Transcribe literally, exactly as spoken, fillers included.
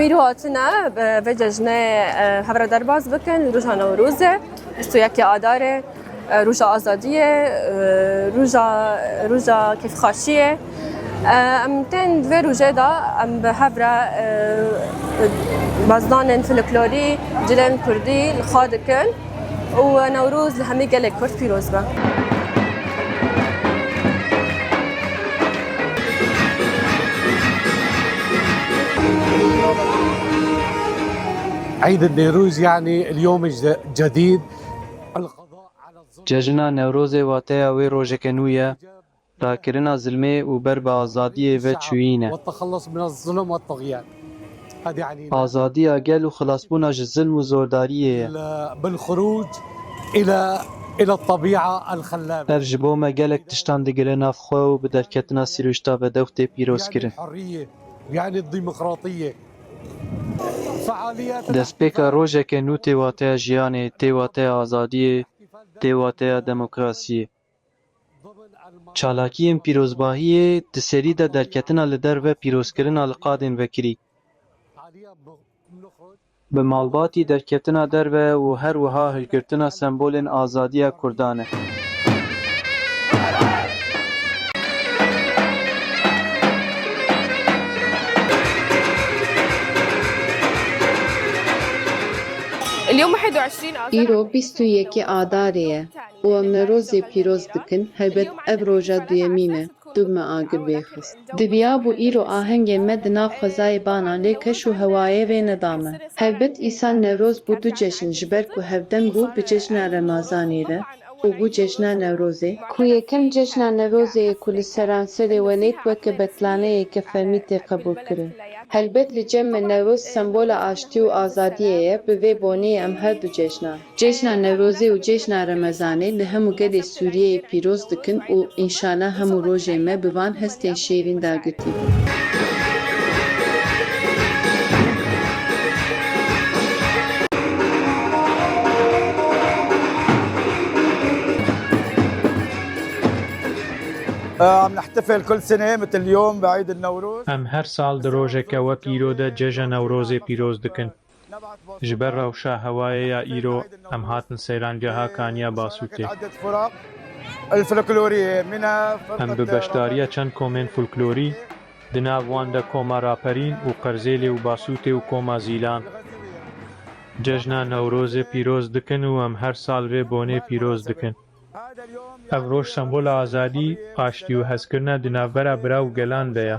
Îro hatine bi vê cejnê, e, hev re derbas bikin, roja Newrozê, bîst û yekê Adarê, e, roja azadiyê, e, roja, roja kêfxweşiyê. E, em tên di vê rojê de em bi hev re, e, bazdanên folklorî, cilên kurdî li xwe dikin û Newroz li hemî gelê Kurd pîroz be. عيد النيروز يعني اليوم الج- الجديد. Cejna Newrozê wateya wê rojeke nû ye, rakirina zilmê û ber bi azadiyê ve çûyîn e. والتخلص من الظلم والطغيان. هذا يعني Azadiya gel û xilasbûna ji zilm û zordariyê ye. بالخروج إلى إلى الطبيعة الخلابة. Ev ji bo me gelek tiştan digire nav xwe û bi derketina sîrûşta ve dew tê pîrozkirin. الحرية، يعني الديمقراطية. فعاليات Destpêka rojeke nû tê wateya jiyanê, tê wateya azadiyê, tê wateya demokrasiyê. Çalakiyên pîrozbahiyê di serî de derketina li derve pîrozkirina li qadên vekirî. Bi malbatî derketina derve û her wiha hilgirtina sembolên azadiya Kurdan e. اليوم واحد وعشرين آذار. Îro bîst û yekê Adarê ye û em Newrozê pîroz dikin. Helbet ev roja duyemîn e. Dû me agir vê xist. Diviyabû îro ahengên me di nav xwezayê bana, lê keş û hewayê vê neda me. Helbet îsal Newroz bû du cejn, ji ber ku hevdem bû bi cejna Remazanê re û bû cejna Newrozê, ku yekem cejna Newrozê ye ku li seranserê welêt weke betlaneyeke fermî tê qebûlkirin. Helbet li cem me Newroz sembola aştî û azadiyê ye, bi vê boneyê em her du cejnan, Cejna Newrozê û Cejna Remezanê li hemû gelê Sûriyeyê pîroz dikin û înşala hemû rojên me bi van hestên şêrîn dagirtî bin. عم نحتفل كل سنة مثل اليوم بعيد النوروز. Em her sal di rojeke wek îro de Ceja Newrozê pîroz dikin. Ji ber rewşa hewayê ya îro, em hatin seyrangeha Kaniya Basûtê. عدة فرق الفلكلورية منها Em bi فرقة beşdariya çend komên folklorî, di nav wan de Koma Raperîn û Qerzêlê û Basûtê û Koma Zîlan, Cejna Newrozê pîroz dikin û em her sal vê bonê pîroz dikin. Ev roj sembola azadî, aştî û hezkirina di navbera bira û gelan de ye.